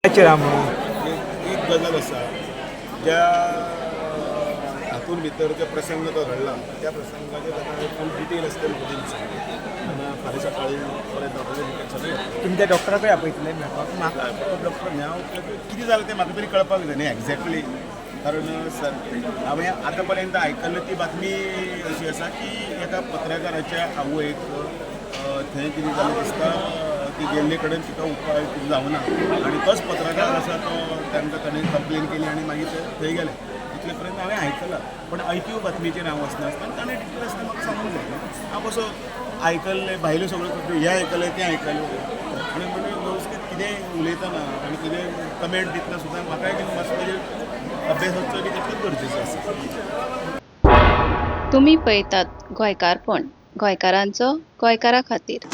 म्हणून एक गजाल आसा, ज्या हातून भितर जो प्रसंग तो घडला त्या प्रसंगाचे ताका फूल डिटेल आसतली म्हजे आनी फाल्यां सकाळी परत डॉक्टराचे सगळें. तुमच्या डॉक्टराकूय आपयतले मेळपाक? म्हाका डॉक्टर मेळ्ळा, कितें जालें तें म्हाका तरी कळपाक जाय न्ही एक्झॅक्टली. कारण सर, हांवें आतां पर्यंत आयकल्ली ती बातमी अशी आसा की एका पत्रकाराच्या आवयक थंय कितें जालें दिसता, ती गेल्ले कडेन तिका उपाय जावना आनी तोच पत्रकार आसा तो तांकां ताणें कंप्लेन केली आनी मागीर ते थंय गेले. तितले पर्यंत हांवें आयकलां, पण ऐकीव बातमीचेर हांव वचनासतना ताणें डिटेल आसतना म्हाका सांगूंक जाय. हांव असो आयकल्लें भायल्यो सगळ्यो खबऱ्यो, हें आयकलें तें आयकलें आनी म्हणजे वेवस्थीत कितेंय उलयतना आनी कितेंय कमेंट दितना सुद्दां म्हाकाय बी मातसो ताजेर अभ्यास वचचो बी तितलोच गरजेचो आसा. तुमी पळयतात गोंयकारपण, गोंयकारांचो गोंयकारा खातीर.